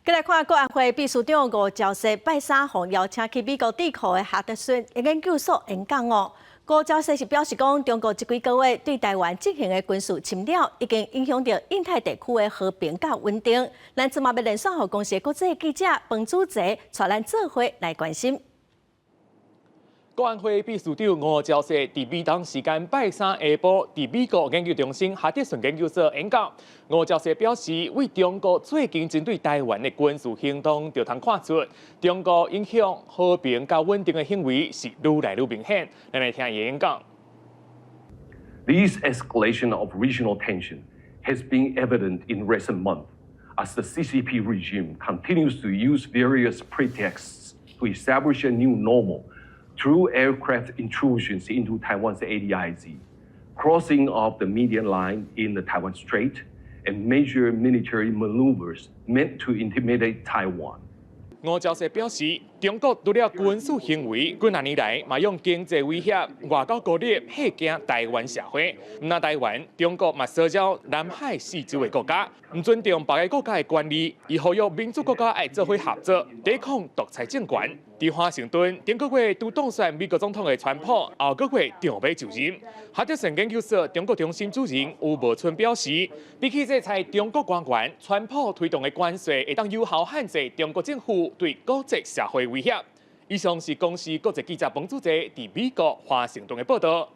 繼來看國安會秘書長吳釗燮拜三予邀請去美國智庫的哈德遜研究所演講哦。吳釗燮是表示講，中國這幾個月對台灣進行的軍事侵擾，已經影響著印太地區的和平佮穩定。咱這馬欲連線予公視國際記者彭祖澤帶咱做伙來關心。國安會秘書長吳釗燮佇美東時間拜三下晡，佇美國研究中心哈德遜研究所演講。吳釗燮表示，對中國最近針對台灣的軍事行動，就通看出中國影響和平佮穩定的行為是愈來愈明顯。咱來聽伊演講。 This escalation of regional tension has been evident in recent months as the CCP regime continues to use various pretexts to establish a new normal through aircraft intrusions into Taiwan's ADIZ, crossing of the median line in the Taiwan Strait, and major military maneuvers meant to intimidate Taiwan. 吳釗燮表示，中國除了軍事行為，幾若年來嘛用經濟威脅、外交孤立嚇驚台灣社會。毋但台灣，中國嘛騷擾南海四周的國家，毋尊重別个國家的權利，伊呼籲民主國家愛做伙合作，抵抗獨裁政權。佇華盛頓，頂個月拄當選美國總統的川普，後個月準備就任。哈德遜研究所中國中心主任吳伯春表示，比起制裁中國官員，川普推動的關稅會當有效限制中國政府對國際社會威脅。以上是公視國際記者彭祖澤佇美國華盛頓的報道。